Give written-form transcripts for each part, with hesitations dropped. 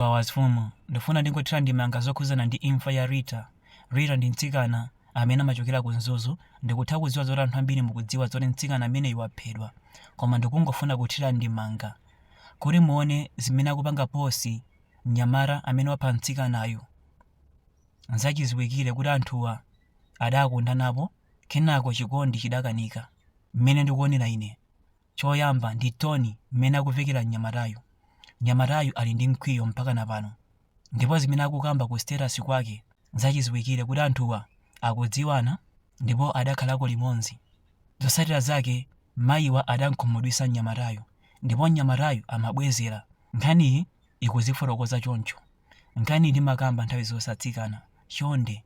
Azifumu, ndifuna ndingothira ndemanga zokhuzana ndi imfa ya Rita. Rita ndi mtsikana amene amachokera ku Mzuzu. Ndikutha kudziwa zoti anthu ambiri mukudziwa zoti mtsikana ameneyu waphedwa. Koma ndikungofuna kuthira ndemanga kuti muone zimene akupanga post mnyamata amene wapha mtsikanayu. Nzachidziwikire kuti anthuwa adakondanapo kenako chikondi chidakanika. Mmene ndikuonera ine, Choyamba ndi tone mmene akuvekera mnyamatayu. Mnyamatayu ali ndi mkwiyo mpakana pano. Ndipo zimene akukamba ku status kwake nzachidziwikire kuti anthuwa akudziwana ndipo adakhalako limodzi. Zotsatira zake mayiwa adamkhumudwitsa mnyamatayu ndipo mnyamatayu amabwezera. Nkhaniyi ikuzifotokoza choncho. Nkhaniyi ndimakamba nthawi zonse atsikana chonde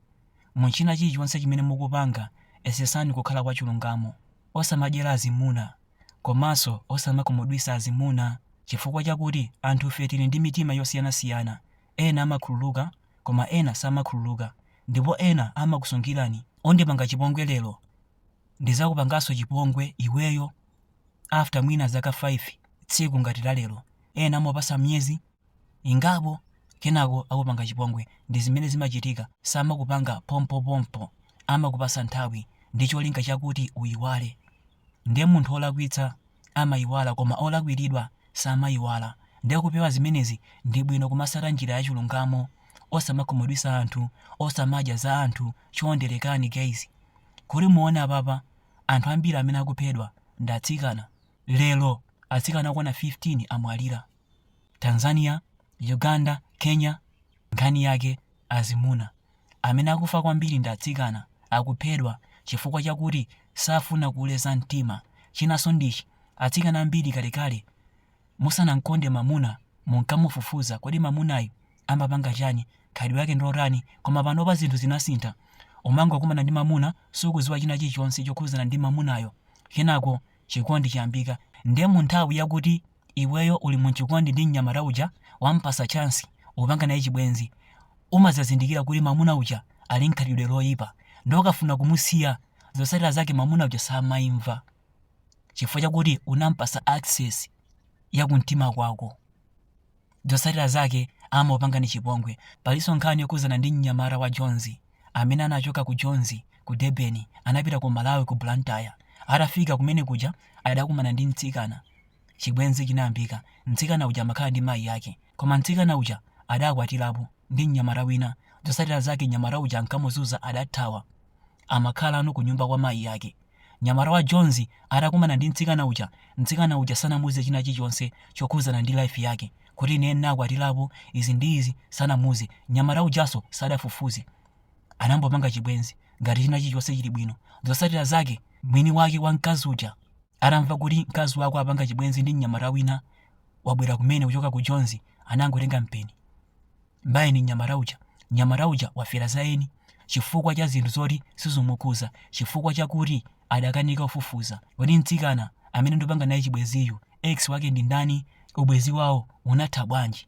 mu china chilichonse chimene mukupanga yesetsani kukhala wachilungamo. Osamadyera azimuna komanso osamakhumudwitsa azimuna chifukwa chakuti anthufe tili ndi mitima yosiyanasiyana, ena amakhululuka koma ena samakhululuka ndipo ena amakusungirani undipanga chipongwe lero ndizakupanganso chipongwe iweyo after mwina zaka 5 tsiku ngati la lero, ena amapasa miyezi ingapo kenako akupanga chipongwe. Ndi zimene zimachitika, samakupanga pompopompo, amakupasa nthawi ndi cholinga chakuti uyiwale. Ndiye munthu olakwitsa amayiwala koma olakwiridwa samayiwala. Ndiye kupewa zimenezi ndi bwino kumasata njira ya chilungamo, osamakhumudwisa anthu, osamadya za anthu, chonde lekani guys. Kuti muone apapa anthu ambiri amene akuphedwa ndi atsikana. Lero atsikana okwana 15 amwalira. Tanzania, Uganda, Kenya nkhani yake azimuna. Amene akufa kwambiri ndi atsikana, akuphedwa chifukwa chakuti safuna kuleza mtima. Chinanso ndichi, atsikana ambiri kalekale musanamkonde mamuna munkamufufuza kodi mamunayu amapanga chani, khalidwe lake ndilotani, koma panopa zinthu zinasintha. Umangokumana ndi mamuna sukudziwa china chilichonse chokhuzana ndi mamunayo kenako chikondi chayambika. Ndiye munthawi yakuti iweyo uli munchikondi ndi mnyamata uja wampasa chance upanga naye chibwenzi umazazindikira kuti mamuna uja ali nkhalidwe loyipa ndiye ukafuna kumusiya zotsatira zake mamuna uja samaimva chifukwa chakuti unampasa access ya kumtima kwako. Zotsatira zake amakupangani chipongwe. Palinso nkhani yokhuzana ndi mnyamata wa Jonzi amene anachoka ku Jonzi ku Durban anapita ku Malawi ku Blantyre. Atafika kumene kuja adakumana ndi mtsikana. Chibwenzi chinayambika. Mtsikana uja amakhala ndi mayi ake. Koma mtsikana uja adakwatirapo ndi mnyamata wina. Zotsatira zake mnyamata uja ankamuzunza adathawa. Amakhalano kunyumba kwa mayi ake. Mnyamata wa Jonzi atakumana ndi mtsikana uja, mtsikana uja sanamuuze china chilichonse chokhuzana ndi life yake. Kuti ine ndinakwatirapo, izi ndi izi, sanamuuze. Mnyamata ujanso sadafufuze. Anangopanga chibwenzi ngati china chilichonse chili bwino. Zotsatira zake mwini wake wa mkazi uja atamva kuti mkazi wake apanga chibwenzi ndi mnyamata wina wabwera kumene kuchoka ku Jonzi, anangotenga mpeni. Mbayeni mnyamata uja. Mnyamata uja wafera za eni chifukwa cha zinthu zoti sizimukhuza, chifukwa chakuti adakanika kufufuza. Kodi mtsikana amene ndipanga naye chibwenziyu ex wake ndi ndani? Ubwenzi wawo unatha bwanji?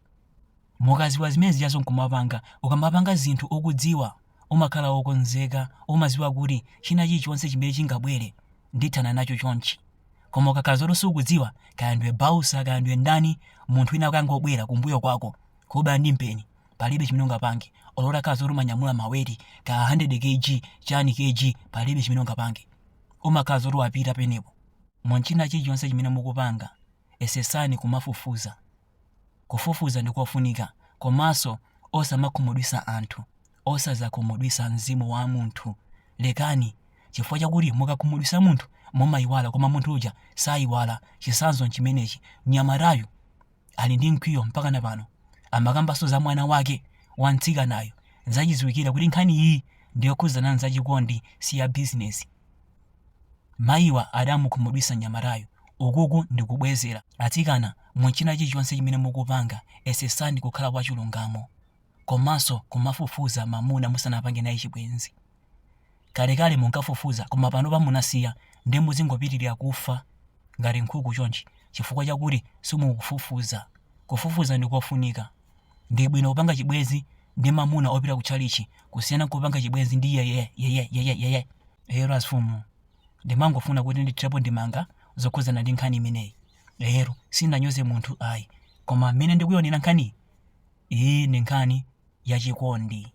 Mukaziwa zimene zijazo nkumapanga. Ukamapanga zinthu ukudziwa, umakhala wokonzeka, umaziwa kuti china chilichonse chimene chingabwere ndithana nacho chonchi. Koma ukakhala zoti sukudziwa, kaya ndiwe bouncer, kaya ndiwe ndani, munthu wina akangobwera kumbuyo kwako kubaya ndi mpeni, palibe chimene ungapange. Olo utakhala zoti umanyamula maweti kaya 100 kg, chani kg, palibe chimene ungapange. Umakhala zoti wapita penepo. Mu china chilichonse chimene mukupanga, yesetsani kumafufuza. Kufufuza ndi kofunika komanso osamakhumudwitsa anthu, osazakhumudwitsa mzimu wa munthu. Lekani, chifukwa chakuti mukakhumudwitsa munthu mumayiwala koma munthu uja sayiwala. Chitsanzo nchimenechi, mnyamatayu ali ndi mkwiyo mpakana pano. Amakambanso za mwana wake wa mtsikanayo. Nzachidziwikire kuti nkhani iyi ndi yokhudzana nzachikondi si ya bizinesi. Mayiwa adamukhumudwitsa mnyamatayu. Ukuku ndi kubwezera. Atsikana, mu china chilichonse chimene mukupanga, yesetsani kukhala wachilungamo komanso kumafufuza mamuna musanapange naye chibwenzi. Kalekale munkafufuza koma panopa munasiya ndiye muzingopitirira kufa ngati nkhuku chonchi chifukwa chakuti simukufufuza. Kufufuza ndi kofunika. Ndi bwino kupanga chibwenzi ndi mamuna opita kutchalitchi kusiyana nkupanga chibwenzi ndi yeye yeye yeye yeye. Ero azifumu, ndimangofuna kuti ndithirepo ndemanga zokhudzana ndi nkhani imeneyi. Ero, sindinanyoze munthu ayi, koma mmene ndikuyionera nkhaniyi, Iyi ndi nkhani ya chikondi.